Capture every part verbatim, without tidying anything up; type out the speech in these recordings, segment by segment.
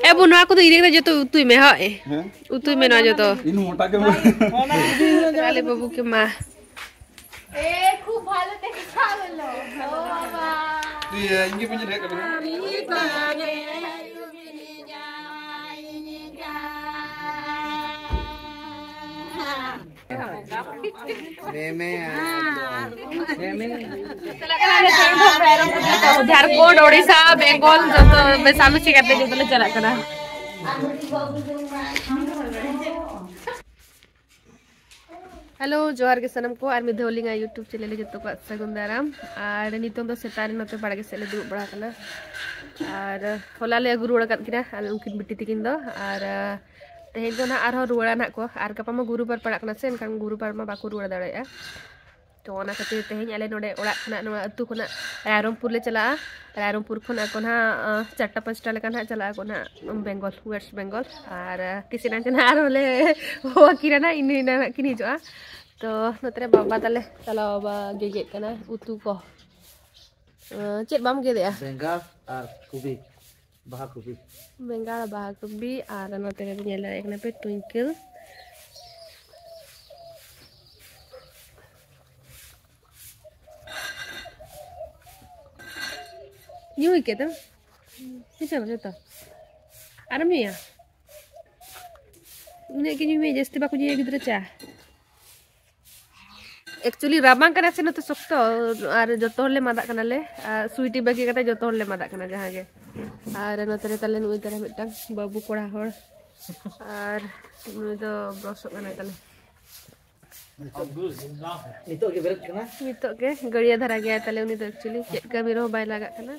ᱮ ᱵᱩ, ᱱᱚᱣᱟ ᱠᱚᱫᱚ ᱤᱫᱤ ᱠᱟᱛᱮ ᱡᱚᱛᱚ ᱩᱛᱩᱭ ᱢᱮ, ᱦᱳᱭ᱾ ᱦᱮᱸ? ᱩᱛᱩᱭ ᱢᱮ ᱱᱚᱣᱟ ᱡᱚᱛᱚ᱾ ᱤᱧ ᱢᱚᱴᱟ ᱜᱮ ᱵᱟᱹᱧ᱾ ᱟᱞᱮ ᱵᱟᱹᱵᱩ ᱠᱮ ᱢᱟ᱾ ᱤᱭᱟᱹ, ᱤᱧ ᱜᱮ ᱵᱟᱹᱧ ᱞᱟᱹᱭ ᱠᱟᱫᱟ᱾ ᱡᱷᱟᱲᱠᱷᱚᱸᱰ, ᱳᱰᱤᱥᱟ, ᱵᱮᱝᱜᱚᱞ ᱡᱚᱛᱚ ᱢᱮᱥᱟᱢᱤᱥᱤ ᱠᱟᱛᱮ ᱡᱚᱛᱚ ᱞᱮ ᱪᱟᱞᱟᱜ ᱠᱟᱱᱟ᱾ ᱦᱮᱞᱳ, ᱡᱚᱦᱟᱨ ᱜᱮ ᱥᱟᱱᱟᱢ ᱠᱚ, ᱟᱨ ᱢᱤᱫ ᱫᱷᱟᱣ ᱟᱹᱞᱤᱧᱟᱜ YouTube ᱪᱮᱱᱮᱞ ᱨᱮ ᱡᱚᱛᱚ ᱠᱚᱣᱟᱜ ᱥᱟᱹᱜᱩᱱ ᱫᱟᱨᱟᱢ᱾ ᱟᱨ ᱱᱤᱛᱚᱝ ᱫᱚ ᱥᱮᱛᱟᱜ ᱨᱮ ᱱᱚᱛᱮ ᱵᱟᱲᱜᱮ ᱥᱮᱫ ᱞᱮ ᱫᱩᱲᱩᱵ ᱵᱟᱲᱟ ᱟᱠᱟᱱᱟ᱾ ᱟᱨ ᱦᱚᱞᱟ ᱞᱮ ᱟᱹᱜᱩ ᱨᱩᱣᱟᱹᱲ ᱟᱠᱟᱫ ᱠᱤᱱᱟ ᱟᱞᱮ ᱩᱱᱠᱤᱱ ᱵᱤᱴᱤ ᱛᱟᱹᱠᱤᱱ ᱫᱚ᱾ ᱟᱨ ᱛᱮᱦᱮᱧ ᱫᱚ ᱱᱟᱦᱟᱜ ᱟᱨᱦᱚᱸ ᱨᱩᱣᱟᱹᱲᱟ ᱱᱟᱦᱟᱜ ᱠᱚ᱾ ᱟᱨ ᱜᱟᱯᱟ ᱢᱟ ᱜᱩᱨᱩ ᱵᱟᱨ ᱯᱟᱲᱟᱜ ᱠᱟᱱᱟ ᱥᱮ, ᱮᱱᱠᱷᱟᱱ ᱜᱩᱨᱩ ᱵᱟᱨ ᱢᱟ ᱵᱟᱠᱚ ᱨᱩᱣᱟᱹᱲ ᱫᱟᱲᱮᱭᱟᱜᱼᱟ᱾ ᱛᱚ ᱚᱱᱟ ᱠᱷᱟᱹᱛᱤᱨ ᱛᱮᱦᱮᱧ ᱟᱞᱮ ᱱᱚᱰᱮ ᱚᱲᱟᱜ ᱠᱷᱚᱱᱟᱜ, ᱱᱚᱣᱟ ᱟᱹᱛᱩ ᱠᱷᱚᱱᱟᱜ ᱨᱟᱭᱨᱚᱝᱯᱩᱨ ᱞᱮ ᱪᱟᱞᱟᱜᱼᱟ᱾ ᱨᱟᱭᱨᱚᱝᱯᱩᱨ ᱠᱷᱚᱱ ᱟᱠᱚ ᱱᱟᱦᱟᱜ, ᱟᱸ, ᱪᱟᱨᱴᱟ ᱯᱟᱸᱪᱴᱟ ᱞᱮᱠᱟ ᱱᱟᱦᱟᱜ ᱪᱟᱞᱟᱜ ᱟᱠᱚ ᱱᱟᱦᱟᱜ ᱵᱮᱝᱜᱚᱞ, ᱳᱭᱮᱥᱴ ᱵᱮᱝᱜᱚᱞ᱾ ᱟᱨ, ᱟᱸ, ᱠᱤᱥᱤᱱᱟᱱ ᱪᱮ ᱱᱟᱦᱟᱜ ᱟᱨᱦᱚᱸ ᱞᱮ ᱦᱚᱦᱚ ᱟᱹᱠᱤᱱᱟ ᱱᱟᱦᱟᱜ, ᱤᱱᱟᱹ ᱤᱱᱟᱹ ᱱᱟᱦᱟᱜ ᱠᱤᱱ ᱦᱤᱡᱩᱜᱼᱟ᱾ ᱛᱚ ᱱᱚᱛᱮ ᱨᱮ ᱵᱟᱵᱟ ᱛᱟᱞᱮ ᱪᱟᱞᱟᱣ, ᱵᱟᱵᱟ ᱜᱮᱜᱮᱫ ᱠᱟᱱᱟ ᱩᱛᱩ ᱠᱚ᱾ ᱟᱸ, ᱪᱮᱫ ᱵᱟᱢ ᱜᱮᱫᱮᱜᱼᱟ? ᱵᱮᱸᱜᱟᱲ ᱟᱨ ᱠᱚᱵᱤ, ᱵᱟᱦᱟ ᱠᱚᱵᱤ᱾ ᱵᱮᱸᱜᱟᱲ, ᱵᱟᱦᱟ ᱠᱚᱵᱤ, ᱟᱨ ᱱᱚᱛᱮ ᱨᱮ ᱧᱮᱞ ᱫᱟᱲᱮᱭᱟᱜ ᱠᱟᱱᱟ ᱯᱮ ᱴᱩᱭᱠᱟᱹᱞ᱾ ᱧᱩᱭ ᱠᱮᱫ ᱫᱚ᱾ ᱦᱤᱥᱟᱹᱵ ᱡᱚᱛᱚ᱾ ᱟᱨᱮᱢ ᱧᱩᱭᱟ? ᱤᱱᱟᱹᱜ ᱜᱮ ᱧᱩᱭ ᱢᱮ, ᱡᱟᱹᱥᱛᱤ ᱵᱟᱠᱚ ᱧᱩᱭᱟ ᱜᱤᱫᱽᱨᱟᱹ ᱪᱟ᱾ Actually ᱨᱟᱵᱟᱝ ᱠᱟᱱᱟ ᱥᱮ ᱱᱚᱛᱮ ᱥᱚᱠᱛᱚ, ᱟᱨ ᱡᱚᱛᱚ ᱦᱚᱲ ᱞᱮ ᱢᱟᱫᱟᱜ ᱠᱟᱱᱟᱞᱮ, ᱟᱨ ᱥᱩᱭᱴᱤ ᱵᱟᱹᱜᱤ ᱠᱟᱛᱮ ᱡᱚᱛᱚ ᱦᱚᱲ ᱞᱮ ᱢᱟᱫᱟᱜ ᱠᱟᱱᱟ ᱡᱟᱦᱟᱸ ᱜᱮ᱾ ᱟᱨ ᱱᱚᱛᱮ ᱨᱮ ᱛᱟᱞᱮ ᱱᱩᱭ ᱛᱟᱞᱮ ᱢᱤᱫᱴᱟᱝ ᱵᱟᱹᱵᱩ ᱠᱚᱲᱟ ᱦᱚᱲ, ᱟᱨ ᱱᱩᱭ ᱫᱚ ᱵᱨᱚᱥᱚᱜ ᱠᱟᱱᱟᱭ ᱛᱟᱞᱮ᱾ ᱱᱤᱛᱚᱜ ᱜᱮ ᱵᱮᱨᱮᱫ ᱠᱟᱱᱟ᱾ ᱱᱤᱛᱚᱜ ᱜᱮ ᱜᱟᱹᱲᱭᱟᱹ ᱫᱷᱟᱨᱟ ᱜᱮᱭᱟᱭ ᱛᱟᱞᱮ ᱩᱱᱤ ᱫᱚ, actually ᱪᱮᱫ ᱠᱟᱹᱢᱤ ᱨᱮᱦᱚᱸ ᱵᱟᱭ ᱞᱟᱜᱟᱜ ᱠᱟᱱᱟ᱾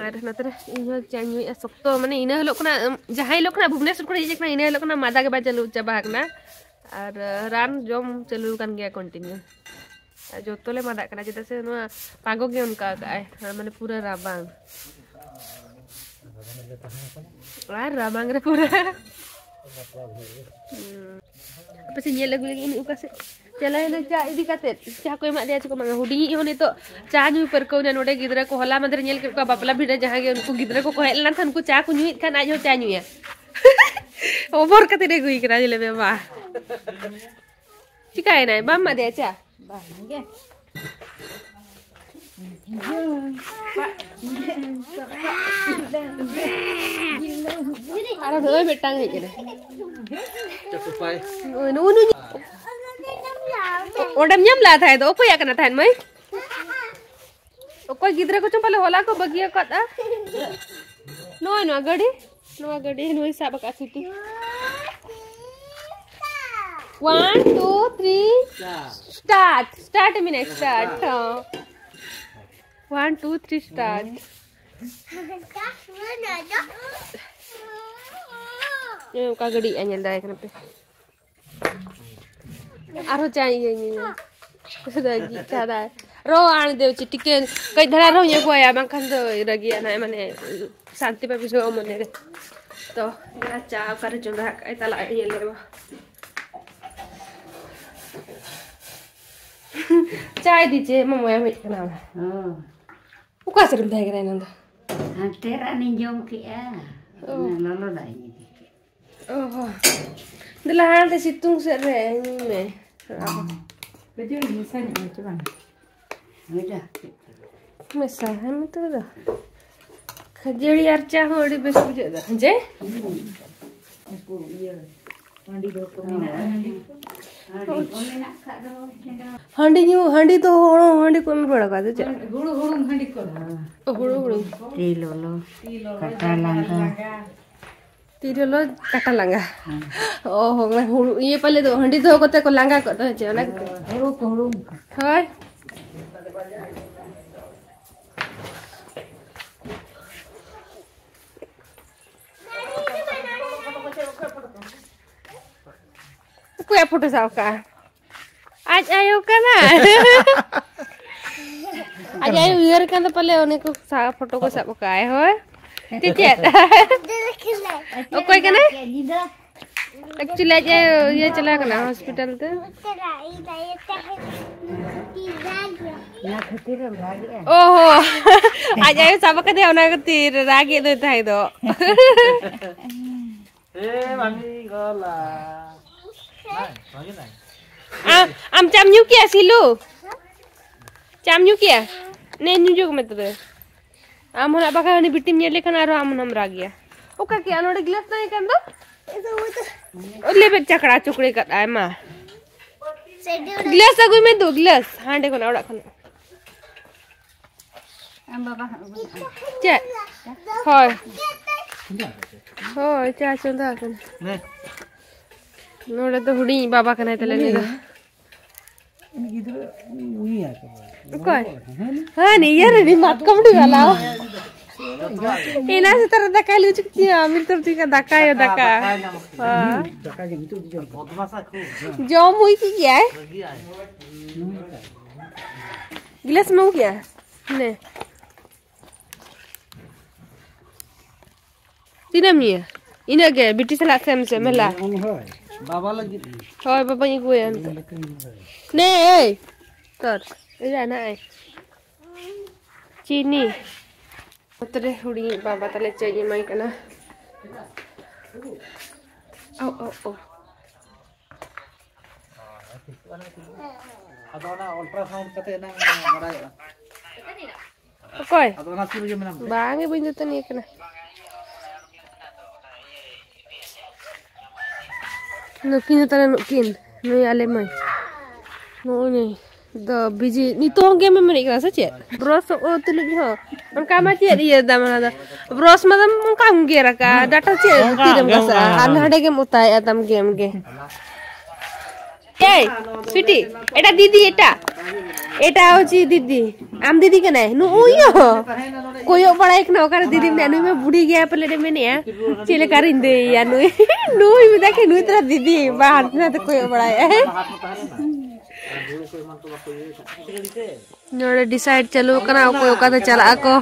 ᱟᱨ ᱱᱚᱛᱮ ᱨᱮ ᱤᱧ ᱦᱚᱸ ᱪᱟᱧ ᱧᱩᱭᱮᱫᱼᱟ ᱥᱚᱠᱛᱚ, ᱢᱟᱱᱮ ᱤᱱᱟᱹ ᱦᱤᱞᱳᱜ ᱠᱷᱚᱱᱟᱜ, ᱩᱢ, ᱡᱟᱦᱟᱸ ᱦᱤᱞᱳᱜ ᱠᱷᱚᱱᱟᱜ ᱵᱷᱩᱵᱽᱱᱮᱥᱚᱨ ᱠᱷᱚᱱᱟᱜ ᱦᱮᱡ ᱟᱠᱟᱱᱟ, ᱤᱱᱟᱹ ᱦᱤᱞᱳᱜ ᱠᱷᱚᱱᱟᱜ ᱢᱟᱫᱟ ᱜᱮ ᱵᱟᱭ ᱪᱟᱹᱞᱩ ᱪᱟᱵᱟ ᱟᱠᱟᱱᱟ᱾ ᱟᱨ, ᱟᱸ, ᱨᱟᱱ ᱡᱚᱢ ᱪᱟᱹᱞᱩ ᱟᱠᱟᱱ ᱜᱮᱭᱟ continue᱾ ᱟᱨ ᱡᱚᱛᱚ ᱞᱮ ᱢᱟᱫᱟᱜ ᱠᱟᱱᱟ, ᱪᱮᱫᱟᱜ ᱥᱮ ᱱᱚᱣᱟ ᱯᱟᱜᱚ ᱜᱮ ᱚᱱᱠᱟ ᱟᱠᱟᱜᱼᱟᱭ, ᱢᱟᱱᱮ ᱯᱩᱨᱟᱹ ᱨᱟᱵᱟᱝ᱾ ᱟᱨ ᱨᱟᱵᱟᱝ ᱨᱮ ᱯᱩᱨᱟᱹ ᱦᱩᱸ᱾ ᱟᱯᱮ ᱥᱮᱫ ᱧᱮᱞ ᱟᱹᱜᱩ ᱞᱟᱹᱜᱤᱫ ᱩᱱᱤ ᱚᱠᱟ ᱥᱮᱫ ᱪᱟᱞᱟᱣᱮᱱᱟ ᱪᱟ ᱤᱫᱤ ᱠᱟᱛᱮᱫ? ᱪᱟ ᱠᱚ ᱮᱢᱟᱜ ᱫᱮᱭᱟ ᱪᱮ ᱠᱚ ᱵᱟᱝᱟ? ᱦᱩᱰᱤᱧᱤᱡ ᱦᱚᱸ ᱱᱤᱛᱚᱜ ᱪᱟ ᱧᱩᱭ ᱯᱟᱹᱨᱠᱟᱹᱣ ᱮᱱᱟ᱾ ᱱᱚᱰᱮ ᱜᱤᱫᱽᱨᱟᱹ ᱠᱚ ᱦᱚᱞᱟ ᱢᱟᱫᱷᱮᱨ ᱧᱮᱞ ᱠᱮᱫ ᱠᱚᱣᱟ ᱵᱟᱯᱞᱟ ᱵᱷᱤᱲ ᱨᱮ ᱡᱟᱦᱟᱸ ᱜᱮ ᱩᱱᱠᱩ ᱜᱤᱫᱽᱨᱟᱹ ᱠᱚᱠᱚ ᱦᱮᱡ ᱞᱮᱱ ᱠᱷᱟᱱ ᱩᱱᱠᱩ ᱪᱟ ᱠᱚ ᱧᱩᱭᱮᱫ ᱠᱷᱟᱱ ᱟᱡ ᱦᱚᱸ ᱪᱟ ᱧᱩᱭᱟ᱾ ᱚᱵᱚᱨ ᱠᱟᱛᱮᱫ ᱮ ᱟᱹᱜᱩᱭ ᱠᱟᱱᱟ, ᱧᱮᱞᱮ ᱢᱮ ᱢᱟ᱾ ᱪᱤᱠᱟᱭᱮᱱᱟᱭ? ᱵᱟᱢ ᱮᱢᱟ ᱫᱮᱭᱟ ᱪᱟ? ᱵᱟᱝ ᱜᱮ᱾ ᱟᱨᱚ ᱱᱚᱜᱼᱚᱭ ᱢᱤᱫᱴᱟᱝ ᱦᱮᱡ ᱮᱱᱟ᱾ ᱱᱩᱜᱼᱩ ᱱᱩᱭ᱾ ᱚᱸᱰᱮᱢ ᱧᱟᱢ ᱞᱮᱫ ᱛᱟᱦᱮᱸᱫ ᱫᱚ? ᱚᱠᱚᱭᱟᱜ ᱠᱟᱱᱟ ᱛᱟᱦᱮᱸᱫ ᱢᱟᱹᱭ? ᱚᱠᱚᱭ ᱜᱤᱫᱽᱨᱟᱹ ᱠᱚᱪᱚᱝ ᱯᱟᱞᱮ ᱦᱚᱞᱟ ᱠᱚ ᱵᱟᱹᱜᱤ ᱟᱠᱟᱫᱼᱟ᱾ ᱱᱚᱜᱼᱚᱭ ᱱᱚᱣᱟ ᱜᱟᱹᱰᱤ, ᱱᱚᱣᱟ ᱜᱟᱹᱰᱤ ᱱᱩᱭ ᱥᱟᱵ ᱟᱠᱟᱫ city. One, two, three, start. Start ᱢᱮᱱᱟᱜᱼᱟ, start. ᱦᱚᱸ᱾ One, two, three, start. ᱮ, ᱚᱠᱟ ᱜᱟᱹᱰᱤ ᱧᱮᱞ ᱫᱟᱲᱮ ᱠᱟᱱᱟ ᱯᱮ? ᱟᱨᱦᱚᱸ ᱪᱟ ᱤᱭᱟᱹ ᱧᱩᱭᱟ᱾ ᱨᱟᱹᱜᱤᱜ ᱠᱟᱱᱟᱭ᱾ ᱨᱚ ᱟᱬ ᱫᱮᱣ ᱪᱮ ᱴᱤᱠᱟᱹ ᱠᱟᱹᱡ ᱫᱷᱟᱨᱟ ᱨᱮᱦᱚᱸ ᱧᱩ ᱠᱚᱣᱟᱭᱟ, ᱵᱟᱝᱠᱷᱟᱱ ᱫᱚ ᱨᱟᱹᱜᱤᱭᱟᱱᱟᱭ, ᱢᱟᱱᱮ ᱥᱟᱱᱛᱤ ᱵᱟᱭ ᱵᱩᱡᱷᱟᱹᱣᱟ ᱢᱚᱱᱮ ᱨᱮ᱾ ᱛᱚ ᱪᱟ ᱚᱠᱟᱨᱮ ᱪᱚᱸᱫᱟ ᱟᱠᱟᱫ ᱟᱭ ᱛᱟᱞᱟ ᱤᱭᱟᱹ ᱞᱮ ᱨᱮᱢᱟ᱾ ᱪᱟ ᱤᱫᱤ ᱪᱮ ᱢᱟᱢᱚᱭᱟᱢ ᱦᱮᱡ ᱠᱟᱱᱟ᱾ ᱦᱚᱸ᱾ ᱚᱠᱟ ᱥᱮᱫ ᱨᱮᱢ ᱛᱟᱦᱮᱸ ᱠᱟᱱᱟ ᱮᱱᱟᱝ ᱫᱚ? ᱦᱟᱱᱛᱮ ᱨᱟᱱᱤᱧ ᱡᱚᱢ ᱠᱮᱜᱼᱟ᱾ ᱚ᱾ ᱚᱱᱟ ᱞᱚᱞᱚ ᱫᱟᱜ ᱤᱧ ᱤᱫᱤ ᱠᱮᱜᱼᱟ᱾ ᱚ ᱦᱚᱸ᱾ ᱫᱮᱞᱟ ᱦᱟᱱᱛᱮ ᱥᱤᱛᱩᱝ ᱥᱮᱫ ᱨᱮ ᱧᱩᱭ ᱢᱮ᱾ ᱠᱷᱟᱹᱡᱟᱹᱲᱤ ᱢᱮᱥᱟ ᱧᱚᱜ ᱢᱮ ᱪᱮ ᱵᱟᱝ? ᱦᱳᱭ ᱫᱟ᱾ ᱢᱮᱥᱟ ᱦᱮᱸ ᱢᱮ ᱛᱚᱵᱮ ᱫᱚ᱾ ᱠᱷᱟᱹᱡᱟᱹᱲᱤ ᱟᱨ ᱪᱟ ᱦᱚᱸ ᱟᱹᱰᱤ ᱵᱮᱥ ᱵᱩᱡᱷᱟᱹᱜ ᱫᱚ᱾ ᱡᱮ? ᱩᱱᱠᱩ ᱤᱭᱟᱹ ᱦᱟᱺᱰᱤ ᱫᱚ ᱠᱚ ᱢᱮᱱᱟᱜᱼᱟ, ᱦᱟᱺᱰᱤ᱾ ᱦᱟᱺᱰᱤ ᱠᱚ ᱢᱮᱱᱟᱜ ᱠᱷᱟᱡ ᱫᱚ ᱦᱟᱺᱰᱤ ᱧᱩ, ᱦᱟᱺᱰᱤ ᱫᱚ ᱦᱚᱲ ᱦᱚᱸ ᱦᱟᱺᱰᱤ ᱠᱚ ᱮᱢ ᱵᱟᱲᱟ ᱠᱟᱜ ᱫᱚ ᱪᱮᱫ? ᱦᱩᱲᱩ ᱦᱩᱲᱩᱝ ᱦᱟᱺᱰᱤ ᱠᱚ᱾ ᱦᱩᱲᱩ ᱦᱩᱲᱩᱝ᱾ ᱛᱤ ᱞᱚᱞᱚ, ᱠᱟᱴᱟ ᱞᱟᱸᱜᱟ᱾ ᱛᱤ ᱞᱚᱞᱚ, ᱠᱟᱴᱟ ᱞᱟᱸᱜᱟ᱾ ᱦᱮᱸ᱾ ᱚ ᱦᱚᱸ, ᱚᱱᱟ ᱦᱩᱲᱩ ᱤᱭᱟᱹ ᱯᱟᱞᱮ ᱫᱚ ᱦᱟᱺᱰᱤ ᱫᱚᱦᱚ ᱠᱟᱛᱮ ᱠᱚ ᱞᱟᱸᱜᱟ ᱠᱚᱜ ᱫᱚ ᱪᱮ ᱚᱱᱟ ᱠᱷᱟᱹᱛᱤᱨ? ᱦᱩᱲᱩ ᱠᱚ ᱦᱩᱲᱩᱝ᱾ ᱦᱳᱭ᱾ ᱚᱠᱚᱭᱟᱜ ᱯᱷᱳᱴᱳ ᱥᱟᱵ ᱠᱟᱜᱼᱟ? ᱟᱡ ᱟᱭᱳ ᱠᱟᱱᱟ᱾ ᱟᱡ ᱟᱭᱳ ᱩᱭᱦᱟᱹᱨ ᱠᱟᱱ ᱫᱚ ᱯᱟᱞᱮ ᱩᱱᱤ ᱠᱚ ᱥᱟᱵ, ᱯᱷᱳᱴᱳ ᱠᱚ ᱥᱟᱵ ᱠᱟᱜᱼᱟᱭ, ᱦᱳᱭ᱾ ᱪᱮ ᱪᱮᱫ? ᱚᱠᱚᱭ ᱠᱟᱱᱟᱭ? ᱧᱤᱫᱟᱹ᱾ ᱮᱠᱪᱩᱭᱮᱞᱤ ᱟᱡ ᱟᱭᱳ ᱤᱭᱟᱹ ᱪᱟᱞᱟᱣ ᱠᱟᱱᱟ ᱦᱚᱥᱯᱤᱴᱟᱞ ᱛᱮ᱾ ᱚᱱᱟ ᱠᱷᱟᱹᱛᱤᱨ ᱮᱢ ᱨᱟᱜᱮᱜᱼᱟ? ᱚ ᱦᱚᱸ᱾ ᱟᱡ ᱟᱭᱳ ᱥᱟᱵ ᱟᱠᱟᱫᱮᱭᱟ, ᱚᱱᱟ ᱠᱷᱟᱹᱛᱤᱨ ᱨᱟᱜᱮᱫ ᱫᱚᱭ ᱛᱟᱦᱮᱸ ᱫᱚ᱾ ᱮ ᱢᱟᱢᱤ ᱜᱚᱞᱟ᱾ ᱟᱢ, ᱟᱢ ᱪᱟᱢ ᱧᱩ ᱠᱮᱭᱟ ᱥᱤᱞᱩ? ᱪᱟᱢ ᱧᱩ ᱠᱮᱭᱟ? ᱱᱮ ᱧᱩ ᱡᱚᱝ ᱢᱮ ᱛᱚᱵᱮ᱾ ᱟᱢ ᱦᱚᱸ ᱱᱟᱜ ᱵᱟᱠᱷᱟᱱ ᱩᱱᱤ ᱵᱤᱴᱤᱢ ᱧᱮᱞ ᱞᱮᱠᱷᱟᱱ ᱟᱨᱦᱚᱸ ᱟᱢ ᱦᱚᱸᱢ ᱨᱟᱜ ᱜᱮᱭᱟ᱾ ᱚᱠᱟ ᱠᱮᱜᱼᱟ ᱱᱚᱰᱮ ᱜᱞᱟᱥ ᱛᱟᱦᱮᱸ ᱠᱟᱱ ᱫᱚ? ᱞᱮᱵᱮᱫ ᱪᱟᱠᱲᱟ ᱪᱩᱠᱲᱤ ᱠᱟᱫ ᱟᱭ ᱢᱟ᱾ ᱜᱞᱟᱥ ᱟᱹᱜᱩᱭ ᱢᱮ ᱫᱩ, ᱜᱞᱟᱥ ᱦᱟᱸᱰᱮ ᱠᱷᱚᱱᱟᱜ, ᱚᱲᱟᱜ ᱠᱷᱚᱱᱟᱜ᱾ ᱟᱢ ᱵᱟᱵᱟ ᱦᱚᱸ ᱟᱹᱜᱩ ᱞᱮᱫ ᱟᱭ᱾ ᱪᱮᱫ? ᱦᱳᱭ᱾ ᱦᱳᱭ, ᱪᱟ ᱪᱚᱸᱫᱟ ᱟᱠᱟᱱᱟ᱾ ᱱᱚᱰᱮ ᱫᱚ ᱦᱩᱰᱤᱧ ᱵᱟᱵᱟ ᱠᱟᱱᱟᱭ ᱛᱟᱞᱮ ᱱᱩᱭ ᱫᱚ᱾ ᱩᱱᱤ ᱜᱤᱫᱽᱨᱟᱹ, ᱩᱱᱤ ᱟᱨ ᱪᱮᱫ? ᱚᱠᱚᱭ? ᱦᱮᱸ, ᱱᱤᱭᱟᱹ ᱨᱮ ᱩᱱᱤ ᱢᱟᱛᱠᱚᱢ ᱰᱩᱵᱟᱹ ᱞᱟᱣ᱾ ᱮᱱᱟ ᱥᱮᱛᱟᱜ ᱨᱮ ᱫᱟᱠᱟᱭ ᱞᱩ ᱦᱚᱪᱚ ᱠᱮᱫᱤᱧᱟ, ᱢᱤᱫ ᱛᱚᱨ ᱛᱤᱧ ᱫᱟᱠᱟᱭᱟ, ᱫᱟᱠᱟ᱾ ᱦᱮᱸ᱾ ᱫᱟᱠᱟ ᱜᱮ ᱱᱤᱛᱚᱜ ᱫᱚ ᱡᱚᱢ᱾ ᱡᱚᱢ ᱦᱩᱭ ᱠᱮᱫ ᱜᱮᱭᱟᱭ᱾ ᱜᱤᱞᱟᱹᱥ ᱮᱢ ᱟᱹᱜᱩ ᱠᱮᱜᱼᱟ? ᱱᱮ᱾ ᱛᱤᱱᱟᱹᱜ ᱮᱢ ᱧᱩᱭᱟ? ᱤᱱᱟᱹᱜ ᱜᱮ, ᱵᱤᱴᱤ ᱥᱟᱞᱟᱜ ᱥᱮᱢ ᱥᱮᱢ, ᱦᱮᱞᱟ᱾ ᱦᱳᱭ᱾ ᱵᱟᱵᱟ ᱞᱟᱹᱜᱤᱫ᱾ ᱦᱳᱭ, ᱵᱟᱵᱟᱧ ᱟᱹᱜᱩᱣᱟᱭᱟ ᱱᱤᱛᱚᱜ᱾ ᱱᱮ, ᱮᱭ, ᱛᱚᱨ, ᱮᱭᱟ, ᱱᱟᱜᱼᱟᱭ᱾ ᱪᱤᱱᱤ᱾ ᱱᱚᱛᱮ ᱨᱮ ᱦᱩᱰᱤᱧ ᱵᱟᱵᱟ ᱛᱟᱞᱮ ᱪᱟᱧ ᱮᱢᱟᱭ ᱠᱟᱱᱟ᱾ ᱳ, ᱳ, ᱳ᱾ ᱟᱫᱚ ᱚᱱᱟ ultrasound ᱠᱟᱛᱮ ᱮᱱᱟᱝ ᱵᱟᱲᱟᱭᱚᱜᱼᱟ᱾ ᱚᱠᱚᱭ? ᱟᱫᱚ ᱚᱱᱟ ᱥᱩᱨ ᱨᱮᱜᱮ ᱢᱮᱱᱟᱢ ᱛᱮ᱾ ᱵᱟᱝ ᱜᱮ, ᱵᱟᱹᱧ ᱫᱟᱹᱛᱟᱹᱱᱤ ᱟᱠᱟᱱᱟ᱾ ᱱᱩᱠᱤᱱ ᱫᱚ ᱛᱟᱦᱞᱮ ᱱᱩᱠᱤᱱ, ᱱᱩᱭ ᱟᱞᱮ ᱢᱟᱹᱭ᱾ ᱱᱩᱜᱼᱩᱭ ᱱᱩᱭ ᱫᱚ ᱵᱤᱡᱤ, ᱱᱤᱛᱚᱜ ᱦᱚᱸ ᱜᱮᱢ ᱮᱢ ᱮᱱᱮᱡ ᱠᱟᱱᱟ ᱥᱮ ᱪᱮᱫ? ᱵᱨᱚᱥ ᱚ ᱛᱩᱞᱩᱡ ᱦᱚᱸ᱾ ᱚᱱᱠᱟ ᱢᱟ ᱪᱮᱫ ᱤᱭᱟᱹ ᱫᱟᱢ ᱚᱱᱟ ᱫᱚ? ᱵᱨᱚᱥ ᱢᱟ ᱫᱟᱢ ᱚᱱᱠᱟᱢ ᱜᱮᱨ ᱟᱠᱟᱜᱼᱟ, ᱰᱟᱴᱟ ᱪᱮᱫ ᱚᱱᱠᱟ ᱛᱤᱨᱮᱢ ᱜᱮ, ᱜᱷᱟᱥᱟᱜᱼᱟ? ᱚᱱᱠᱟ ᱟᱨ ᱜᱮ᱾ ᱱᱟᱰᱮ ᱜᱮᱢ ᱚᱛᱟᱭᱮᱜᱼᱟ ᱛᱟᱢ ᱜᱮᱢ ᱜᱮ᱾ ᱮᱭ, ᱥᱩᱭᱴᱤ, ᱮᱴᱟ ᱫᱤᱫᱤ, ᱮᱴᱟ᱾ ᱮᱴᱟ ᱦᱚᱪᱪᱷᱮ ᱫᱤᱫᱤ᱾ ᱟᱢ ᱫᱤᱫᱤ ᱠᱟᱱᱟᱭ? ᱱᱩᱜᱼᱩᱭ ᱭᱚ᱾ ᱠᱚᱭᱚᱜ ᱵᱟᱲᱟᱭ ᱠᱟᱱᱟ, ᱚᱠᱟᱨᱮ ᱫᱤᱫᱤ ᱢᱮᱱᱟᱭᱟ? ᱱᱩᱭ ᱢᱟ ᱵᱩᱰᱷᱤ ᱜᱮᱭᱟ ᱯᱟᱞᱮ ᱮ ᱢᱮᱱᱮᱜᱼᱟ᱾ ᱪᱮᱫ ᱞᱮᱠᱟ ᱨᱤᱧ ᱫᱟᱹᱭᱟ ᱱᱩᱭ? ᱱᱩᱭ ᱢᱮᱛᱟ ᱠᱤ ᱱᱩᱭ ᱛᱚᱨᱟ ᱫᱤᱫᱤ, ᱵᱟ ᱦᱟᱱᱛᱮ ᱱᱟᱛᱮ ᱠᱚᱭᱚᱜ ᱵᱟᱲᱟᱭᱮᱜᱼᱟᱭ᱾ ᱱᱚᱰᱮ decide ᱪᱟᱹᱞᱩ ᱟᱠᱟᱱᱟ, ᱚᱠᱚᱭ ᱚᱠᱟᱛᱮ ᱪᱟᱞᱟᱜ ᱟᱠᱚ᱾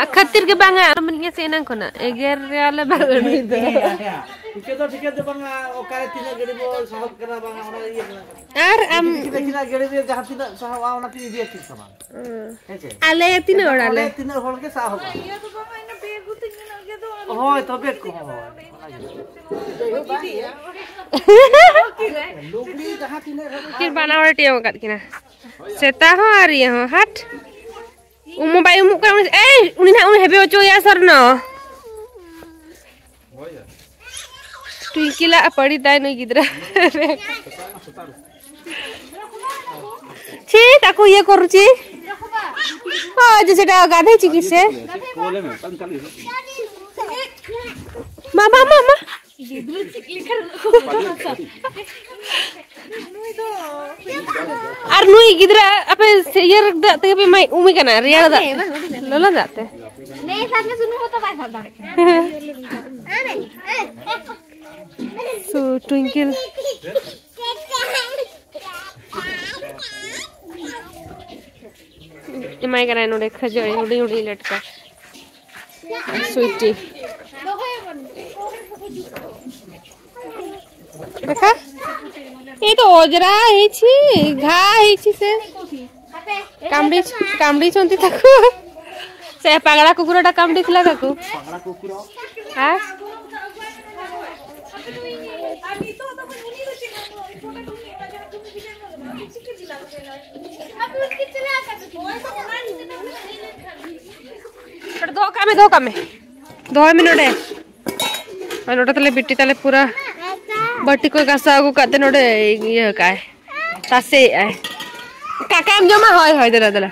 ᱟᱨ ᱠᱷᱟᱹᱛᱤᱨ ᱜᱮ ᱵᱟᱝᱟ, ᱟᱨ ᱢᱮᱱᱮᱫ ᱥᱮ ᱮᱱᱟᱝ ᱠᱷᱚᱱᱟᱜ ᱮᱜᱮᱨ ᱨᱮᱭᱟᱞᱮ ᱵᱟᱝ ᱩᱱᱤ ᱫᱚ᱾ ᱴᱷᱤᱠᱟᱹ ᱫᱚ ᱴᱷᱤᱠᱟᱹ ᱫᱚ ᱵᱟᱝᱟ, ᱚᱠᱟᱨᱮ ᱛᱤᱱᱟᱹᱜ ᱜᱟᱹᱰᱤ ᱵᱚ ᱥᱟᱦᱚᱵ ᱠᱟᱱᱟ ᱵᱟᱝᱟ, ᱚᱱᱟ ᱤᱭᱟᱹ ᱠᱟᱱᱟ᱾ ᱟᱨ ᱟᱢ ᱛᱤᱱᱟᱹᱜ ᱜᱟᱹᱰᱤ ᱨᱮ ᱡᱟᱦᱟᱸ ᱛᱤᱱᱟᱹᱜ ᱥᱟᱦᱚᱵᱼᱟ, ᱚᱱᱟ ᱛᱮᱜᱮ ᱤᱫᱤᱭᱟ ᱴᱷᱤᱠ ᱥᱟᱢᱟᱱ᱾ ᱦᱮᱸ ᱪᱮ? ᱟᱞᱮ ᱛᱤᱱᱟᱹᱜ ᱦᱚᱲ ᱟᱞᱮ? ᱚᱸᱰᱮ ᱛᱤᱱᱟᱹᱜ ᱦᱚᱲ ᱜᱮ ᱥᱟᱦᱚᱵᱼᱟ᱾ ᱦᱳᱭ, ᱛᱚᱵᱮ ᱠᱚ, ᱦᱳᱭ, ᱚᱱᱟ ᱜᱮ᱾ ᱞᱩᱜᱽᱲᱤ ᱡᱟᱦᱟᱸ ᱛᱤᱱᱟᱹᱜ ᱨᱮ ᱩᱱᱠᱤᱱ ᱵᱟᱱᱟ ᱦᱚᱲ ᱴᱤᱭᱟᱹᱣ ᱟᱠᱟᱫ ᱠᱤᱱᱟ᱾ ᱥᱮᱛᱟ ᱦᱚᱸ ᱟᱨ ᱤᱭᱟᱹ ᱦᱚᱸ, ᱦᱟᱴ᱾ ᱩᱢᱩ ᱵᱟᱭ ᱩᱢᱩᱜ ᱠᱟᱱᱟ, ᱩᱱᱤ, ᱮᱭ, ᱩᱱᱤ ᱱᱟᱦᱟᱜ ᱩᱱᱤ ᱦᱮᱵᱮ ᱦᱚᱪᱚᱭᱟ ᱥᱚᱨᱱᱚ᱾ ᱴᱩᱭᱠᱤᱞᱟ ᱯᱟᱹᱲᱤ ᱛᱟᱭ ᱱᱩᱭ ᱜᱤᱫᱽᱨᱟᱹ᱾ ᱪᱮᱫ ᱟᱠᱚ ᱤᱭᱟᱹ ᱠᱚ ᱨᱩᱪᱤ? ᱦᱳᱭ, ᱡᱮ ᱪᱮᱴᱟ ᱜᱟᱫᱷᱮ ᱪᱤᱠᱤ ᱥᱮ? ᱢᱟ, ᱢᱟ, ᱢᱟ, ᱢᱟ᱾ ᱟᱨ ᱱᱩᱭ ᱜᱤᱫᱽᱨᱟᱹ ᱟᱯᱮ ᱥᱮ ᱤᱭᱟᱹ ᱨᱮ ᱫᱟᱜ ᱛᱮᱜᱮ ᱯᱮ ᱮᱢᱟᱭ, ᱩᱢᱮ ᱠᱟᱱᱟ, ᱨᱮᱭᱟᱲ ᱫᱟᱜ ᱛᱮ, ᱞᱚᱞᱚ ᱫᱟᱜ ᱛᱮ᱾ ᱱᱮ ᱥᱟᱵ ᱢᱮ, ᱥᱩᱱᱩᱢ ᱦᱚᱸᱛᱚ ᱵᱟᱭ ᱥᱟᱵ ᱫᱟᱲᱮᱭᱟᱜ ᱠᱟᱱᱟ᱾ ᱥᱩ ᱴᱩᱭᱤᱝᱠᱮᱞ᱾ ᱮᱢᱟᱭ ᱠᱟᱱᱟᱭ ᱱᱚᱰᱮ ᱠᱷᱟᱹᱡᱟᱹᱲᱤ, ᱦᱩᱰᱤᱧ ᱦᱩᱰᱤᱧ ᱞᱮᱴᱠᱟ᱾ ᱥᱩᱭᱴᱤ᱾ ᱫᱮᱠᱷᱟ, ᱮ ᱛᱚ ᱚᱡᱽᱨᱟ ᱦᱮᱸᱪᱤ, ᱜᱷᱟ ᱦᱮᱸᱪᱤ ᱥᱮ ᱠᱟᱢᱲᱤ, ᱠᱟᱢᱲᱤ ᱪᱚᱱᱛᱤ ᱛᱟᱠᱚ᱾ ᱥᱮ ᱯᱟᱜᱲᱟ ᱠᱩᱠᱩᱨ ᱰᱟ ᱠᱟᱢᱲᱤ ᱛᱤᱞᱟ ᱛᱟᱠᱚ᱾ ᱦᱮᱸ? ᱱᱚᱰᱮ ᱫᱚᱦᱚ ᱠᱟᱜ ᱢᱮ, ᱫᱚᱦᱚ ᱠᱟᱜ ᱢᱮ᱾ ᱫᱚᱦᱚᱭ ᱢᱮ ᱱᱚᱰᱮ᱾ ᱟᱨ ᱱᱚᱰᱮ ᱛᱟᱞᱮ ᱵᱤᱴᱤ ᱛᱟᱞᱮ ᱯᱩᱨᱟ ᱵᱟᱹᱴᱤ ᱠᱚ ᱜᱟᱥᱟᱣ ᱟᱹᱜᱩ ᱠᱟᱜ ᱛᱮ ᱱᱚᱰᱮ ᱤᱭᱟᱹ ᱠᱟᱜᱼᱟᱭ, ᱛᱟᱥᱮᱭᱮᱜᱼᱟᱭ᱾ ᱠᱟᱠᱟᱢ ᱡᱚᱢᱟ? ᱦᱳᱭ, ᱦᱳᱭ, ᱫᱮᱞᱟ, ᱫᱮᱞᱟ᱾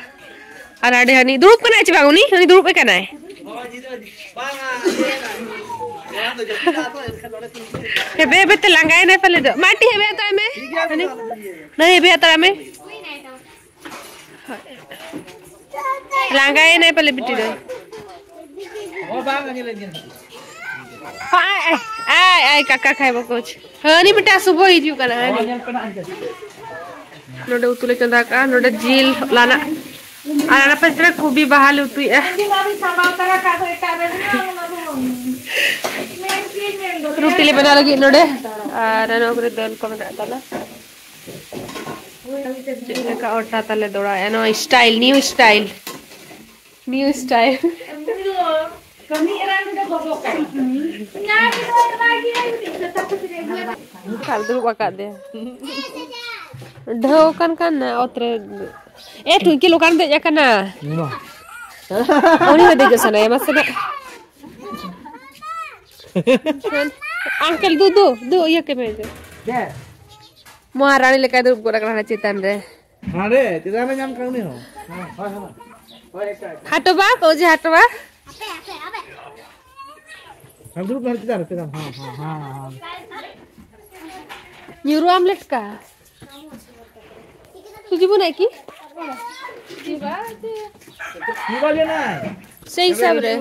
ᱟᱨ ᱟᱹᱰᱤ ᱦᱟᱹᱱᱤ ᱫᱩᱲᱩᱵ ᱠᱟᱱᱟᱭ ᱪᱮ ᱵᱟᱝ? ᱩᱱᱤ, ᱩᱱᱤ ᱫᱩᱲᱩᱵ ᱮ ᱠᱟᱱᱟᱭ᱾ ᱦᱮᱵᱮ, ᱦᱮᱵᱮ ᱛᱮ ᱞᱟᱸᱜᱟᱭᱮᱱᱟᱭ ᱯᱟᱞᱮ ᱫᱚ᱾ ᱢᱟᱴᱤ, ᱦᱮᱵᱮ ᱦᱟᱛᱟᱲ ᱢᱮ᱾ ᱦᱟᱹᱱᱤ, ᱱᱟᱹᱭ, ᱦᱮᱵᱮ ᱦᱟᱛᱟᱲ ᱢᱮ᱾ ᱞᱟᱸᱜᱟᱭᱮᱱᱟᱭ ᱯᱟᱞᱮ ᱵᱤᱴᱤ ᱫᱚ᱾ ᱟᱭ, ᱟᱭ, ᱟᱭ, ᱟᱭ, ᱠᱟᱠᱟ ᱠᱷᱟᱭ ᱵᱚ ᱠᱳᱪ᱾ ᱦᱟᱹᱱᱤ ᱢᱤᱫᱴᱟᱝ ᱥᱩᱵᱷᱚ ᱦᱤᱡᱩᱜ ᱠᱟᱱᱟ, ᱦᱟᱹᱱᱤ᱾ ᱧᱮᱞ ᱯᱮ ᱱᱟᱦᱟᱜ ᱤᱧ ᱴᱷᱮᱱ᱾ ᱱᱚᱰᱮ ᱩᱛᱩ ᱞᱮ ᱪᱚᱸᱫᱟ ᱠᱟᱜᱼᱟ, ᱱᱚᱰᱮ ᱡᱤᱞ ᱞᱟᱱᱟ᱾ ᱟᱨ ᱚᱱᱟ ᱯᱟᱥᱮ ᱨᱮ ᱠᱚᱵᱤ ᱵᱟᱦᱟ ᱞᱮ ᱩᱛᱩᱭᱮᱜᱼᱟ᱾ ᱨᱩᱴᱤ ᱞᱮ ᱵᱮᱱᱟᱣ ᱞᱟᱹᱜᱤᱫ ᱱᱚᱰᱮ᱾ ᱟᱨ ᱱᱚᱣᱟ ᱠᱚᱨᱮ ᱫᱟᱹᱞ ᱠᱚ ᱢᱮᱱᱟᱜ ᱛᱟᱞᱮ᱾ ᱪᱮᱫ ᱞᱮᱠᱟ ᱚᱴᱟ ᱛᱟᱞᱮ ᱫᱚᱲᱟᱭᱟ, ᱱᱚᱣᱟ style, new style, new style᱾ ᱠᱷᱟᱞ ᱫᱩᱲᱩᱵ ᱟᱠᱟᱫ ᱫᱮ᱾ ᱰᱷᱟᱹᱣ ᱟᱠᱟᱱ ᱠᱟᱱ ᱚᱛ ᱨᱮ᱾ ᱮ, ᱴᱩᱝᱠᱤ ᱞᱚᱠᱟᱱ ᱫᱮᱡ ᱟᱠᱟᱱᱟ᱾ ᱩᱱᱤ ᱦᱚᱸ ᱫᱮᱡᱚᱜ ᱥᱟᱱᱟᱭᱟ, ᱢᱟᱥᱮ ᱱᱟᱜ᱾ ᱟᱝᱠᱮᱞ, ᱫᱩ, ᱫᱩ, ᱫᱩ, ᱤᱭᱟᱹ ᱠᱟᱹᱢᱤ ᱫᱚ᱾ ᱪᱮᱫ? ᱢᱚᱦᱟᱨᱟᱱᱤ ᱞᱮᱠᱟᱭ ᱫᱩᱲᱩᱵ ᱜᱚᱫ ᱟᱠᱟᱱᱟ ᱦᱟᱱᱟ ᱪᱮᱛᱟᱱ ᱨᱮ᱾ ᱦᱟᱸᱰᱮ ᱪᱮᱛᱟᱱ ᱨᱮ ᱧᱟᱢ ᱠᱟᱜ ᱩᱱᱤ ᱦᱚᱸ᱾ ᱦᱮᱸ, ᱦᱳᱭ, ᱦᱳᱭ᱾ ᱦᱟᱴᱚ ᱵᱟ, ᱯᱟᱹᱣᱡᱤ ᱦᱟᱴᱚ ᱵᱟ᱾ ᱦᱮᱸ, ᱫᱩᱲᱩᱵ ᱢᱮ ᱪᱮᱛᱟᱱ ᱨᱮ, ᱪᱮᱛᱟᱱ, ᱦᱮᱸ, ᱦᱮᱸ, ᱦᱮᱸ, ᱦᱮᱸ᱾ ᱧᱩᱨᱩ ᱟᱢ ᱞᱮᱴᱠᱟ᱾ ᱛᱩᱡᱤ ᱵᱚᱱᱟᱭ ᱠᱤ? ᱧᱩᱨᱩ ᱟᱞᱮ ᱱᱟᱭ᱾ ᱥᱮᱭ ᱦᱤᱥᱟᱹᱵ ᱨᱮ᱾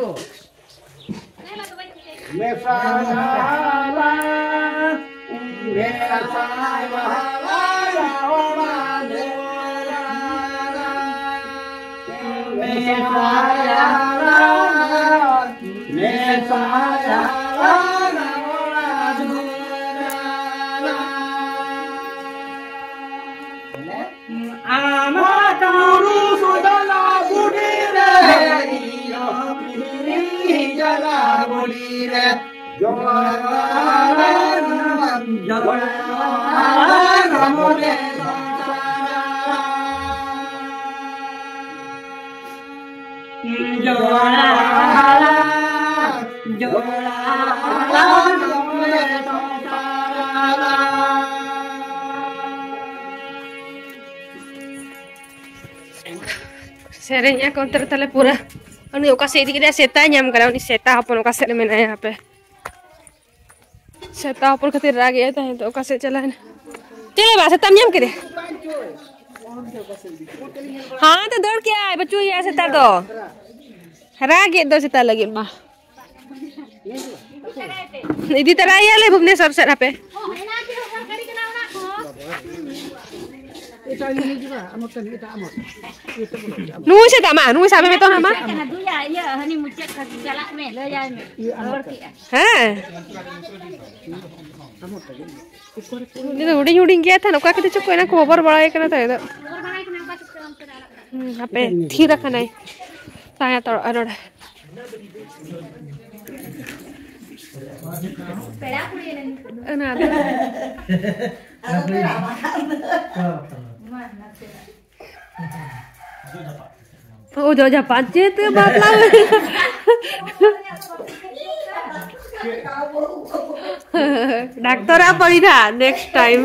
ᱟᱢᱟᱜ ᱠᱩᱨᱩ ᱥᱩᱫᱟᱞᱟ ᱵᱩᱰᱤ ᱨᱮ, ᱤᱭᱚ ᱯᱤᱨᱤ ᱡᱟᱞᱟ ᱵᱩᱰᱤ ᱨᱮ, ᱡᱚᱲᱟ, ᱡᱚᱲᱟ, ᱨᱟᱢᱚ ᱨᱮ ᱥᱚᱝᱥᱟᱨᱟ᱾ ᱡᱚᱲᱟ, ᱡᱚᱲᱟ, ᱨᱟᱢᱚ ᱨᱮ ᱥᱚᱝᱥᱟᱨᱟ᱾ ᱥᱮᱨᱮᱧ ᱮ ᱠᱚᱱᱛᱨᱚ ᱛᱟᱞᱮ ᱯᱩᱨᱟᱹ᱾ ᱩᱱᱤ ᱚᱠᱟ ᱥᱮᱫ ᱤᱫᱤ ᱠᱮᱫᱟᱭ? ᱥᱮᱛᱟᱭ ᱧᱟᱢ ᱠᱟᱫᱟ᱾ ᱩᱱᱤ ᱥᱮᱛᱟ ᱦᱚᱯᱚᱱ ᱚᱠᱟ ᱥᱮᱫ ᱨᱮ ᱢᱮᱱᱟᱭᱟ ᱦᱟᱯᱮ? ᱥᱮᱛᱟ ᱦᱚᱯᱚᱱ ᱠᱷᱟᱹᱛᱤᱨ ᱨᱟᱜ ᱮᱫᱟᱭ ᱛᱟᱦᱮᱸ ᱫᱚ, ᱚᱠᱟ ᱥᱮᱫ ᱪᱟᱞᱟᱣ ᱮᱱᱟ? ᱪᱮᱫ ᱵᱟ, ᱥᱮᱛᱟᱢ ᱧᱟᱢ ᱠᱮᱫᱮ? ᱦᱟᱱᱛᱮ ᱫᱟᱹᱲ ᱠᱮᱜᱼᱟᱭ, ᱵᱟᱹᱪᱩᱜ ᱮᱭᱟ ᱥᱮᱛᱟ ᱫᱚ᱾ ᱨᱟᱜ ᱮᱫ ᱫᱚ ᱥᱮᱛᱟ ᱞᱟᱹᱜᱤᱫ ᱢᱟ᱾ ᱤᱫᱤ ᱛᱟᱨᱟᱭᱮᱭᱟᱞᱮ ᱵᱷᱩᱵᱽᱱᱮᱥᱚᱨ ᱥᱮᱫ ᱦᱟᱯᱮ᱾ ᱱᱩᱭ ᱥᱮ ᱫᱟᱢᱟ, ᱱᱩᱭ ᱥᱟᱵᱮ ᱢᱮ ᱛᱚ ᱦᱟᱢᱟ᱾ ᱦᱟᱹᱱᱤ ᱢᱩᱪᱟᱹᱫ ᱠᱷᱟᱹᱛᱤᱨ ᱪᱟᱞᱟᱜ ᱢᱮ, ᱞᱟᱹᱭᱟᱭ ᱢᱮ᱾ ᱨᱚᱲ ᱠᱮᱜᱼᱟ᱾ ᱦᱮᱸ᱾ ᱩᱱᱤ ᱫᱚ ᱦᱩᱰᱤᱧ ᱦᱩᱰᱤᱧ ᱜᱮᱭᱟ ᱛᱟᱦᱮᱱ, ᱚᱠᱟ ᱠᱚᱫᱚ ᱪᱚᱠᱚ ᱮᱱᱟ ᱠᱚ ᱦᱚᱵᱚᱨ ᱵᱟᱲᱟᱭ ᱠᱟᱱᱟ ᱛᱟᱦᱮᱸ ᱫᱚ᱾ ᱦᱩᱸ, ᱦᱟᱯᱮ ᱛᱷᱤᱨ ᱟᱠᱟᱱᱟᱭ᱾ ᱥᱟᱭᱟ ᱛᱚᱲ ᱟᱨ ᱱᱚᱰᱮ᱾ ᱚᱱᱟ ᱫᱚ᱾ ᱳ ᱡᱚᱡᱟ ᱯᱟᱸᱪᱮᱛ ᱵᱟᱯᱞᱟ᱾ ᱰᱟᱠᱛᱚᱨ ᱟ ᱯᱟᱲᱤᱱᱟ next time.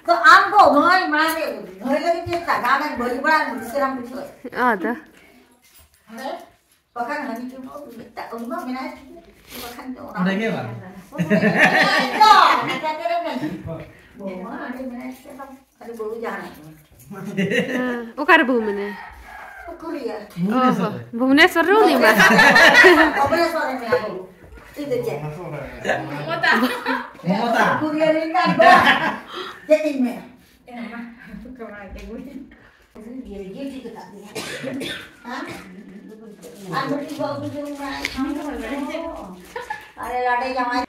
ᱛᱚ ᱟᱢ ᱫᱚ ᱱᱚᱜᱼᱚᱭ ᱢᱟᱲᱟᱝ ᱨᱮ ᱱᱩᱭ ᱞᱟᱹᱜᱤᱫ ᱪᱮᱫ ᱞᱟᱜᱟᱣ ᱮᱢ ᱵᱟᱹᱲᱤᱡ ᱵᱟᱲᱟ ᱢᱩᱥᱠᱤᱞ ᱟᱢ ᱵᱩᱡᱷᱟᱹᱣ᱾ ᱟᱫᱚ ᱦᱮᱸ? ᱵᱟᱠᱷᱟᱱ ᱦᱟᱹᱱᱤ ᱴᱷᱮᱱ ᱦᱚᱸ ᱢᱤᱫᱴᱟᱝ ᱩᱱᱤ ᱢᱟ ᱢᱮᱱᱟᱭ ᱴᱷᱤᱠ ᱜᱮ᱾ ᱵᱟᱠᱷᱟᱱ ᱫᱚ ᱚᱱᱟ ᱚᱸᱰᱮ ᱜᱮ ᱵᱟᱝ᱾ ᱚᱱᱟ ᱜᱮ ᱵᱟᱝ᱾ ᱵᱟᱹᱦᱩ ᱢᱟ ᱚᱸᱰᱮ ᱢᱮᱱᱟᱭ ᱴᱷᱤᱠ ᱜᱮ ᱵᱟᱝ᱾ ᱟᱫᱚ ᱵᱟᱹᱦᱩ ᱡᱟᱦᱟᱸ ᱦᱮᱸ, ᱚᱠᱟᱨᱮ ᱵᱟᱹᱦᱩ ᱢᱮᱱᱟᱭᱟ? ᱩᱠᱩᱨᱤᱭᱟᱹ᱾ ᱚ ᱦᱚ, ᱵᱷᱩᱵᱽᱱᱮᱥᱚᱨ ᱨᱮ ᱩᱱᱤ ᱢᱟ᱾ ᱵᱷᱩᱵᱽᱱᱮᱥᱚᱨ ᱨᱮ ᱢᱮᱱᱟᱭᱟ ᱵᱟᱹᱦᱩ᱾ ᱤᱧ ᱫᱚ ᱪᱮᱫ? ᱢᱚᱢᱚᱛᱟ᱾ ᱩᱠᱩᱨᱤᱭᱟᱹ ᱨᱮᱱ ᱠᱟᱱ ᱫᱚ᱾ ᱪᱮᱫ ᱤᱧ ᱢᱮᱱᱟ? ᱟᱨ ᱢᱤᱫᱴᱤᱡ ᱵᱟᱹᱦᱩ ᱡᱚᱝ ᱢᱮᱱᱟᱭ ᱠᱷᱟᱱ ᱫᱚ᱾ ᱟᱨᱮ ᱞᱟᱰᱮ ᱡᱟᱶᱟᱭ᱾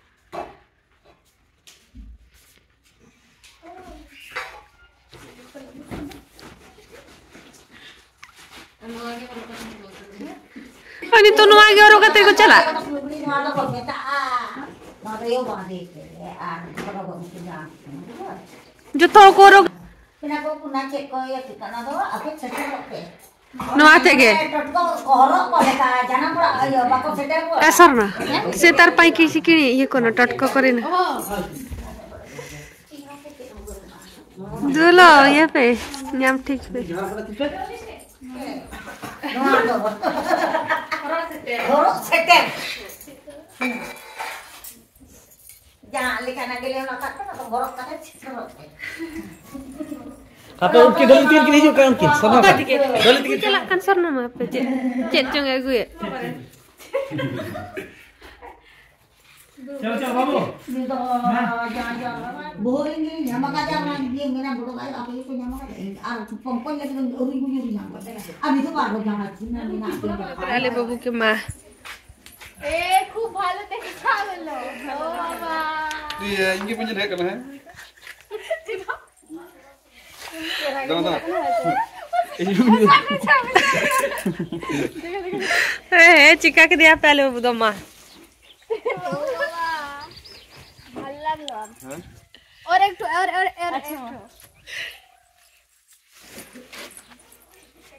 ᱟᱨ ᱱᱤᱛᱚᱜ ᱱᱚᱣᱟ ᱜᱮ ᱦᱚᱨᱚᱜ ᱠᱟᱛᱮ ᱠᱚ ᱪᱟᱞᱟᱜ᱾ ᱱᱚᱣᱟ ᱫᱚ ᱠᱚ ᱢᱮᱛᱟᱜᱼᱟ, ᱱᱚᱣᱟ ᱫᱚ ᱭᱳ ᱵᱟᱸᱫᱮ ᱯᱮ ᱟᱨ ᱦᱚᱨᱚᱜᱚᱜ ᱢᱮ ᱡᱟᱦᱟᱸ᱾ ᱡᱚᱛᱚ ᱦᱚᱲ ᱠᱚ ᱦᱚᱨᱚᱜ᱾ ᱚᱱᱟ ᱠᱚ ᱚᱱᱟ ᱪᱮᱫ ᱠᱚ ᱤᱭᱟᱹ ᱠᱮᱫᱟ, ᱚᱱᱟ ᱫᱚ ᱟᱯᱮ ᱥᱮᱴᱮᱨᱚᱜ ᱯᱮ᱾ ᱱᱚᱣᱟ ᱛᱮᱜᱮ᱾ ᱴᱚᱴᱠᱚ ᱦᱚᱨᱚᱜ ᱠᱚ ᱞᱮᱠᱟ ᱡᱟᱱᱟᱢ ᱚᱲᱟᱜ ᱤᱭᱟᱹ ᱵᱟᱠᱚ ᱥᱮᱴᱮᱨ ᱠᱚᱜᱼᱟ᱾ ᱮ ᱥᱚᱨᱱᱟ, ᱥᱮᱛᱟᱨ ᱯᱟᱹᱧᱪᱤ ᱥᱤᱠᱲᱤ ᱤᱭᱟᱹ ᱠᱚ ᱱᱟ, ᱴᱚᱴᱠᱚ ᱠᱚᱨᱮ ᱱᱟ᱾ ᱫᱩᱞᱚ, ᱤᱭᱟᱹ ᱯᱮ, ᱧᱟᱢ ᱴᱷᱤᱠ ᱯᱮ᱾ ᱱᱚᱣᱟ ᱫᱚ ᱦᱚᱨᱚᱜ ᱥᱮᱴᱮᱨ᱾ ᱡᱟᱦᱟᱸ ᱞᱮᱠᱟᱱᱟᱜ ᱜᱮᱞᱮ ᱦᱚᱨᱚᱜ ᱠᱟᱜ ᱠᱟᱱᱟ, ᱦᱚᱨᱚᱜ ᱠᱟᱛᱮ ᱥᱮᱴᱮᱨᱚᱜ ᱯᱮ᱾ ᱟᱯᱮ ᱩᱱᱠᱤᱱ ᱰᱚᱞᱤ ᱛᱤᱠᱤᱱ ᱦᱤᱡᱩᱜ ᱠᱟᱱᱟ, ᱩᱱᱠᱤᱱ ᱥᱚᱨᱱᱟ ᱚᱠᱟ ᱛᱟᱠᱤᱱ᱾ ᱰᱚᱞᱤ ᱛᱤᱠᱤᱱ ᱪᱟᱞᱟᱜ ᱠᱟᱱ ᱥᱚᱨᱱᱟ ᱢᱟ ᱟᱯᱮ ᱪᱮᱫ, ᱪᱮᱫ ᱪᱚᱝ ᱮ ᱟᱹᱜᱩᱭᱮᱫ᱾ ᱪᱚᱞ, ᱪᱚᱞ, ᱵᱟᱹᱵᱩ᱾ ᱵᱚᱦᱚᱜ ᱨᱮ ᱧᱟᱢ ᱟᱠᱟᱫᱟ, ᱚᱱᱟ ᱤᱭᱟᱹ ᱢᱮᱱᱟ, ᱵᱚᱰᱚ ᱜᱟᱭ ᱟᱯᱮ ᱜᱮᱠᱚ ᱧᱟᱢ ᱟᱠᱟᱫᱟ᱾ ᱟᱨ ᱯᱚᱝᱠᱚᱡ ᱞᱟᱹᱜᱤᱫ ᱫᱚ ᱟᱹᱣᱨᱤ ᱠᱚ ᱧᱩᱨ ᱧᱟᱢ ᱠᱟᱫᱟ᱾ ᱟᱨ ᱱᱤᱛᱚᱜ ᱵᱟᱨ ᱵᱟᱡᱟ ᱢᱟᱹᱡᱷᱤ ᱢᱮᱱᱟᱜ ᱟᱞᱮ ᱵᱟᱹᱵᱩ ᱜᱮ ᱢᱟ᱾ ᱮ, ᱠᱷᱩᱵ ᱵᱷᱟᱞᱚ ᱫᱮᱠᱷᱟ ᱜᱮᱞᱚ᱾ ᱚ ᱵᱟᱵᱟ᱾ ᱤᱭᱟᱹ, ᱤᱧ ᱜᱮ ᱯᱟᱸᱡᱟ ᱦᱮᱡ ᱠᱟᱱᱟ, ᱦᱮᱸ? ᱫᱟᱫᱟ, ᱫᱟᱫᱟ᱾ ᱦᱮᱸ, ᱦᱮᱸ, ᱪᱤᱠᱟ ᱠᱮᱫᱮᱭᱟ ᱯᱮ ᱟᱞᱮ ᱵᱟᱹᱵᱩ ᱫᱚ ᱢᱟ᱾ ᱦᱮᱸ? और एक ठो, और, और, और एक ठो।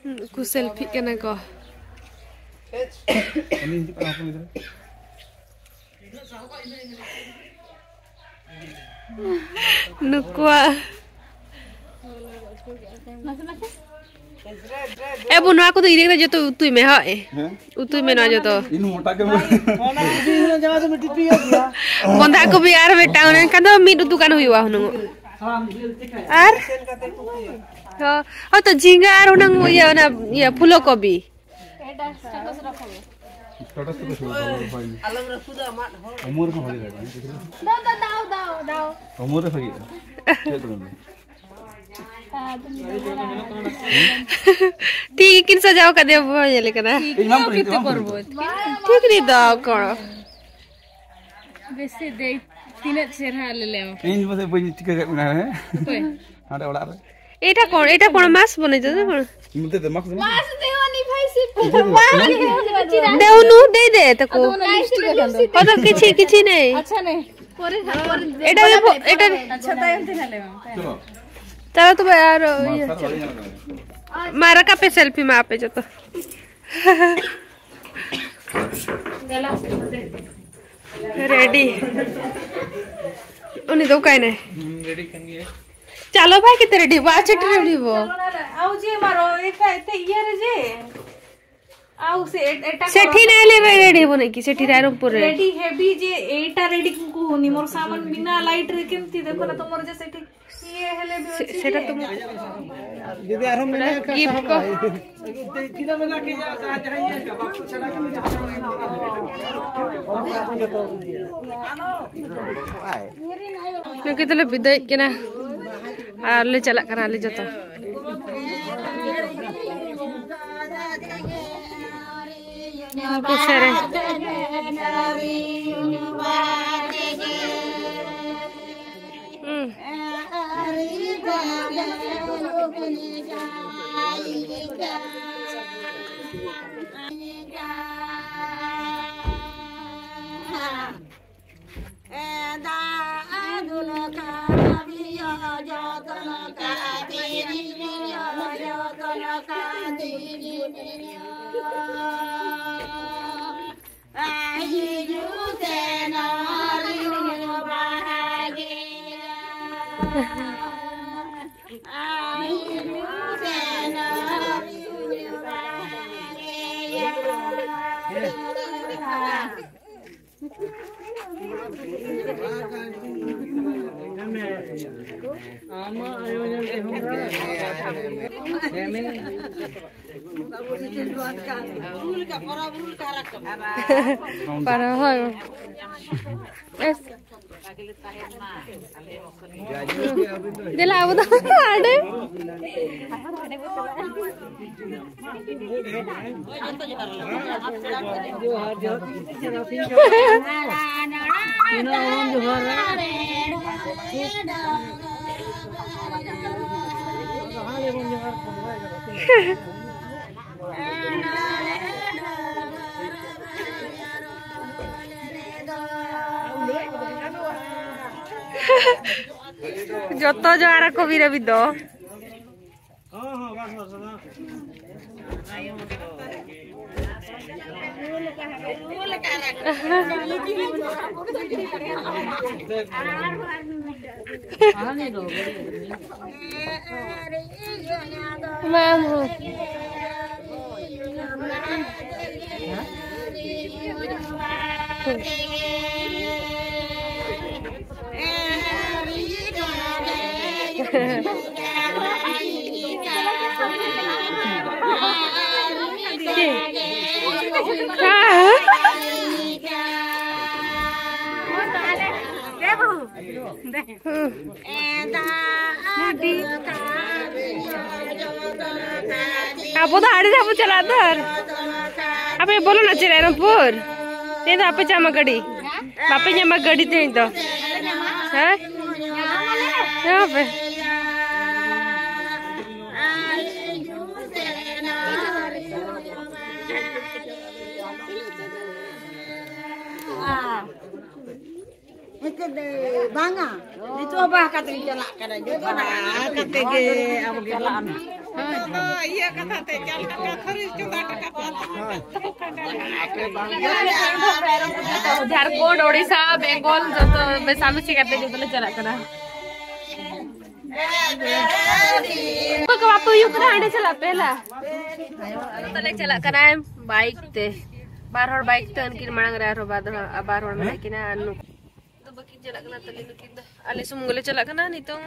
ᱩᱱᱠᱩ ᱥᱮᱞᱯᱷᱤᱜ ᱠᱟᱱᱟ ᱠᱚ᱾ ᱩᱱᱤ ᱦᱤᱡᱩᱜ ᱠᱟᱱᱟ, ᱦᱚᱯᱚᱱ ᱜᱤᱫᱽᱨᱟᱹ᱾ ᱱᱩᱠᱩᱣᱟᱜ ᱮ ᱵᱩ, ᱱᱚᱣᱟ ᱠᱚᱫᱚ ᱤᱫᱤ ᱠᱟᱛᱮ ᱡᱚᱛᱚ ᱩᱛᱩᱭ ᱢᱮ, ᱦᱳᱭ᱾ ᱦᱮᱸ? ᱩᱛᱩᱭ ᱢᱮ ᱱᱚᱣᱟ ᱡᱚᱛᱚ᱾ ᱤᱧ ᱢᱚᱴᱟ ᱜᱮ ᱵᱟᱹᱧ᱾ ᱵᱚᱸᱫᱷᱟ ᱠᱚᱯᱤ ᱟᱨ ᱢᱤᱫᱴᱟᱝ, ᱮᱱᱠᱷᱟᱱ ᱫᱚ ᱢᱤᱫ ᱩᱛᱩ ᱜᱟᱱ ᱦᱩᱭᱩᱜᱼᱟ ᱦᱩᱱᱟᱹᱝ᱾ ᱟᱨ ᱦᱚ-, ᱦᱚᱭᱛᱚ ᱡᱷᱤᱸᱜᱟᱹ ᱟᱨ ᱦᱩᱱᱟᱹᱝ ᱤᱭᱟᱹ, ᱚᱱᱟ ᱤᱭᱟᱹ ᱯᱷᱩᱞᱚ ᱠᱚᱵᱤ᱾ ᱥᱴᱮᱴᱟᱥ ᱨᱮᱠᱚ ᱥᱩᱨ ᱵᱟᱵᱟ ᱵᱷᱟᱭ᱾ ᱟᱞᱚᱢ ᱨᱟᱹᱯᱩᱫᱟ ᱟᱢᱟᱜ ᱦᱚᱲ᱾ ᱩᱢᱩᱞ ᱨᱮᱦᱚᱸ ᱵᱷᱟᱜᱮ ᱫᱟᱲᱮᱭᱟᱜᱼᱟ᱾ ᱫᱟᱣ, ᱫᱟᱣ, ᱫᱟᱣ, ᱫᱟᱣ, ᱫᱟᱣ᱾ ᱩᱢᱩᱞ ᱨᱮ ᱵᱷᱟᱜᱮᱜᱼᱟ᱾ ᱪᱮᱫ ᱫᱚ ᱵᱟᱝ᱾ ᱴᱷᱤᱠ ᱜᱮᱠᱤᱱ ᱥᱟᱡᱟᱣ ᱠᱟᱫᱮᱭᱟ, ᱵᱟᱵᱟ ᱧᱮᱞᱮ ᱠᱟᱱᱟ᱾ ᱤᱧ ᱵᱟᱢ ᱯᱮᱨᱮᱡ ᱠᱟᱱᱟ, ᱵᱟᱢ ᱯᱮᱨᱮᱡ ᱠᱟᱱᱟ᱾ ᱴᱷᱤᱠ ᱜᱮ ᱫᱚ ᱠᱚᱲᱟ᱾ ᱵᱮᱥᱤ ᱫᱮ, ᱛᱤᱱᱟᱹᱜ ᱪᱮᱦᱨᱟ ᱞᱮᱞᱮᱢ᱾ ᱤᱧ ᱯᱟᱥᱮ ᱵᱟᱹᱧ ᱴᱷᱤᱠᱟᱹ ᱠᱮᱫ ᱢᱮᱭᱟ, ᱦᱮᱸ? ᱚᱠᱚᱭ? ᱦᱟᱸᱰᱮ ᱚᱲᱟᱜ ᱨᱮ᱾ এটা কোন, এটা কোন মাছ বনেছে, দেখো না? ᱢᱩᱫᱟᱹ ᱫᱚ ᱢᱟᱠᱥ ᱫᱚ ᱢᱟᱠᱥ ᱫᱮᱣᱟᱱᱤ ᱵᱷᱟᱭ ᱥᱤ ᱯᱩᱨᱟ ᱢᱩᱫᱟᱹ ᱫᱚ ᱢᱟᱠᱥ। ᱫᱮᱣᱱᱩ ᱫᱮ ᱫᱮ ᱛᱟᱠᱚ। ᱟᱫᱚ ᱚᱱᱟ ᱞᱤᱯᱥᱴᱤᱠ ᱮ ᱠᱷᱟᱱ ᱫᱚ। ᱚᱫᱚ ᱠᱤᱪᱷᱤ, ᱠᱤᱪᱷᱤ ᱱᱮᱭ। ᱟᱪᱪᱷᱟ, ᱱᱮ᱾ ᱯᱚᱨᱮ ᱱᱟᱜ, ᱯᱚᱨᱮ ᱮᱴᱟ ᱫᱮ ᱯᱷᱚ-, ᱮᱴᱟ ᱫᱮ। ᱟᱪᱪᱷᱟ, ᱛᱟᱭᱚᱢ ᱛᱮ ᱱᱟᱜ ᱞᱟᱹᱭ ᱢᱮ᱾ ᱪᱚᱞᱚ᱾ ᱪᱚᱞᱚ ᱛᱚᱵᱮ ᱟᱨ ᱤᱭᱟᱹ, ᱢᱟᱨᱥᱟᱞ ᱵᱟᱲᱤ ᱧᱮᱞ ᱠᱟᱱᱟ᱾ ᱢᱟ ᱨᱟᱠᱟᱵ ᱯᱮ ᱥᱮᱞᱯᱷᱤ ᱢᱟ ᱟᱯᱮ ᱡᱚᱛᱚ। ᱨᱮᱰᱤ। ᱩᱱᱤ ᱫᱚ ᱚᱠᱟᱭᱱᱟᱭ? ᱦᱩᱸ, ᱨᱮᱰᱤ ᱠᱟᱱ ᱜᱮᱭᱟ। ᱪᱟᱞᱚ ᱵᱷᱟᱭ, ᱠᱤᱛᱟᱹ ᱨᱮᱰᱤ ᱦᱩᱣᱟ, ᱟᱪᱪᱷᱟ, ᱴᱷᱤᱠ ᱨᱮᱰᱤ ᱦᱩᱣᱟ। ᱟᱣ ᱡᱮ ᱢᱟᱨᱚ, ᱮᱴᱟ, ᱮᱴᱟ ᱤᱭᱟᱹ ᱨᱮ ᱡᱮ। ଆଉ ସେ ଏ-, ଏଟା ସେଠି କର। ନାଇଁ ହେଲେ ରେ-, ରେଡି ହବନି କି? ସେଠି ରାଇରଙ୍ଗପୁରରେ। ରେଡି ହେବି ଯେ ଏଇଟା ରେଡି କୁ କହୁନି। ମୋର ସାମାନ ବିନା ଲାଇଟ ରେ କେମିତି? ଦେଖ ନା ତମର ଯେ ସେଠି ଇଏ ହେଲେ ବି ସେ-, ଅଛି ସେଟା ଯେ। ତ ମୁଁ ᱡᱩᱫᱤ ᱟᱨᱦᱚᱸ ᱢᱮᱱᱟᱜ ᱠᱷᱟᱱ ᱜᱤᱯᱷᱴ ᱠᱚ᱾ ᱥᱟᱦᱚᱵ ᱢᱮ᱾ ᱛᱤᱱᱟᱹᱜ ᱢᱮᱱᱟᱜ ᱜᱮᱭᱟ, ᱡᱟᱦᱟᱸᱭ ᱡᱟᱦᱟᱸᱭ ᱧᱮᱞ ᱠᱟᱜ, ᱵᱟᱠᱚ ᱪᱷᱟᱲᱟ ᱠᱟᱛᱮ ᱡᱚᱛᱚ ᱦᱚᱲ ᱜᱮ ᱧᱟᱢᱚᱜᱼᱟ᱾ ᱱᱩᱠᱤᱱ ᱫᱚᱞᱮ ᱵᱤᱫᱟᱹᱭᱮᱫ ᱠᱤᱱᱟ ᱟᱨ ᱞᱮ ᱪᱟᱞᱟᱜ ᱠᱟᱱᱟ ᱟᱞᱮ ᱡᱚᱛᱚ᱾ ᱩᱱᱠᱩ ᱥᱮᱨᱮᱧ᱾ ᱦᱩᱸ᱾ ᱯᱟᱨᱟ ᱦᱳᱭ᱾ ᱮᱥ᱾ ᱫᱮᱞᱟ, ᱟᱵᱚ ᱫᱚ ᱦᱟᱸᱰᱮ᱾ ᱡᱚᱛᱚ ᱡᱚᱦᱟᱨ ᱟᱠᱚ ᱵᱤᱨᱟᱹᱵᱤ ᱫᱚ᱾ ᱵᱟᱝ ᱦᱳ᱾ ᱟᱵᱚ ᱫᱚ ᱟᱹᱰᱤ ᱫᱷᱟᱣ ᱵᱚ ᱪᱟᱞᱟᱜ ᱫᱚ᱾ ᱟᱨ ᱟᱯᱮ ᱵᱚᱞᱚᱱᱟ ᱪᱮ ᱨᱟᱭᱨᱚᱝᱯᱩᱨ? ᱛᱮᱦᱮᱧ ᱫᱚ ᱟᱯᱮ ᱪᱟᱢᱟ ᱜᱟᱹᱰᱤ᱾ ᱵᱟᱯᱮ ᱧᱟᱢᱟ ᱜᱟᱹᱰᱤ ᱛᱮᱦᱮᱧ ᱫᱚ᱾ ᱦᱮᱸ? ᱦᱮᱸ ᱯᱮ᱾ ᱵᱟᱝᱟ, ᱱᱤᱛᱚᱜ ᱵᱟᱦᱟ ᱠᱟᱛᱮ ᱪᱟᱞᱟᱜ ᱠᱟᱱᱟ᱾ ᱡᱚᱛᱚ ᱵᱟᱦᱟ ᱠᱟᱛᱮ ᱜᱮ ᱟᱵᱚ ᱜᱮ ᱪᱟᱞᱟᱜ ᱟᱵᱚᱱ᱾ ᱤᱭᱟᱹ ᱠᱟᱛᱷᱟ ᱛᱮ ᱪᱟᱞ ᱠᱟᱛᱮ ᱟᱹᱛᱷᱟᱹᱲᱤ ᱪᱚᱸᱫᱟ ᱴᱟᱠᱟ ᱠᱚ ᱡᱷᱟᱲᱠᱷᱚᱸᱰ, ᱳᱰᱤᱥᱟ, ᱵᱮᱝᱜᱚᱞ ᱡᱚᱛᱚ ᱢᱮᱥᱟᱢᱤᱥᱤ ᱠᱟᱛᱮ ᱡᱚᱛᱚ ᱞᱮ ᱪᱟᱞᱟᱜ ᱠᱟᱱᱟ᱾ ᱚᱠᱚᱭ ᱠᱚ ᱵᱟᱯᱮ ᱦᱩᱭᱩᱜ ᱠᱟᱱᱟ, ᱦᱟᱸᱰᱮ ᱪᱟᱞᱟᱜ ᱯᱮ ᱦᱮᱞᱟ᱾ ᱛᱟᱦᱞᱮ ᱪᱟᱞᱟᱜ ᱠᱟᱱᱟᱭ ᱵᱟᱭᱤᱠ ᱛᱮ, ᱵᱟᱨ ᱦᱚᱲ ᱵᱟᱭᱤᱠ ᱛᱮ, ᱩᱱᱠᱤᱱ ᱢᱟᱲᱟᱝ ᱨᱮ ᱟᱨᱦᱚᱸ ᱵᱟᱨ ᱦᱚᱲ, ᱵᱟᱨ ᱦᱚᱲ ᱢᱮᱱᱟᱜ ᱠᱤᱱᱟ᱾ ᱟᱨ ᱱᱩᱠᱩ ᱫᱚ ᱵᱟᱹᱠᱤᱱ ᱪᱟᱞᱟᱜ ᱠᱟᱱᱟ, ᱛᱟᱦᱞᱮ ᱱᱩᱠᱤᱱ ᱫᱚ ᱟᱞᱮ ᱥᱩᱢᱩᱝ ᱜᱮᱞᱮ ᱪᱟᱞᱟᱜ ᱠᱟᱱᱟ ᱱᱤᱛᱚᱝ᱾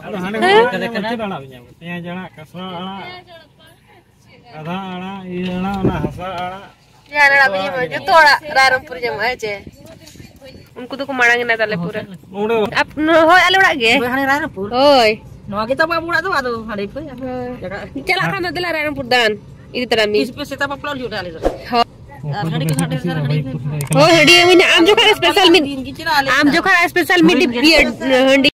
ᱟᱫᱚ ᱦᱟᱸᱰᱮ ᱦᱮᱸ? ᱠᱷᱚᱱ ᱪᱮᱫ ᱟᱲᱟᱜ ᱵᱤᱱ ᱧᱟᱢᱟ? ᱯᱮᱸᱭᱟᱡᱽ ᱟᱲᱟᱜ, ᱠᱟᱥᱲᱟ ᱟᱲᱟᱜ, ᱟᱫᱷᱟ ᱟᱲᱟᱜ, ᱤᱭᱟᱹ ᱟᱲᱟᱜ, ᱚᱱᱟ ᱦᱟᱥᱟ ᱟᱲᱟᱜ᱾ ᱡᱟᱦᱟᱸ ᱟᱲᱟᱜ ᱵᱤᱱ ᱧᱟᱢᱟ, ᱡᱚᱛᱚ ᱟᱲᱟᱜ ᱨᱟᱭᱨᱚᱝᱯᱩᱨ ᱧᱟᱢᱚᱜᱼᱟ, ᱦᱮᱸ ᱪᱮ? ᱩᱱᱠᱩ ᱫᱚᱠᱚ ᱢᱟᱲᱟᱝ ᱮᱱᱟ ᱛᱟᱞᱮ ᱯᱩᱨᱟᱹ᱾ ᱚᱸᱰᱮ ᱟᱯ-, ᱱᱚ-, ᱦᱳᱭ, ᱟᱞᱮ ᱚᱲᱟᱜ ᱜᱮ᱾ ᱦᱳᱭ, ᱦᱟᱱᱮ ᱨᱟᱭᱨᱚᱝᱯᱩᱨ᱾ ᱦᱳᱭ᱾ ᱱᱚᱣᱟ ᱜᱮ ᱛᱟᱵᱚ ᱟᱵᱚ ᱚᱲᱟᱜ ᱫᱚ, ᱟᱫᱚ ᱦᱟᱸᱰᱮ ᱠᱷᱚᱡ ᱟᱨᱦᱚᱸ ᱦᱳᱭ᱾ ᱮᱴᱟᱜᱟᱜ᱾ ᱪᱟᱞᱟᱜ ᱠᱷᱟᱱ ᱫᱚ ᱫᱮᱞᱟ ᱨᱟᱭᱨᱚᱝᱯᱩᱨ ᱫᱟᱬᱟᱱ ᱤᱫᱤ ᱛᱟᱨᱟ ᱢᱮ᱾ ᱛᱤᱥ ᱯᱮ ᱥᱮᱛᱟ ᱵᱟᱯᱞᱟ ᱦᱩᱭᱩᱜᱼᱟ ᱟᱞᱮ ᱫᱚ? ᱦᱳᱭ᱾ ᱟᱨ ᱦᱟᱺᱰᱤ ᱠᱚ ᱦᱟᱺᱰᱤ ᱠᱚ ᱦᱟᱺᱰᱤ᱾ ᱦᱳᱭ, ᱦᱟᱺᱰᱤ ᱦᱩᱭᱱᱟ᱾ ᱟᱢ ᱡᱚᱠᱷᱟᱱ special ᱢᱤᱫ, ᱫᱤᱱ ᱜᱮ ᱪᱮᱫᱟᱜ ᱟᱞᱮ ᱟᱢ ᱫᱚ? ᱡᱚᱠᱷᱟᱱ special ᱢᱤᱫ ᱤᱭᱟᱹ, ᱦᱟᱺᱰᱤ᱾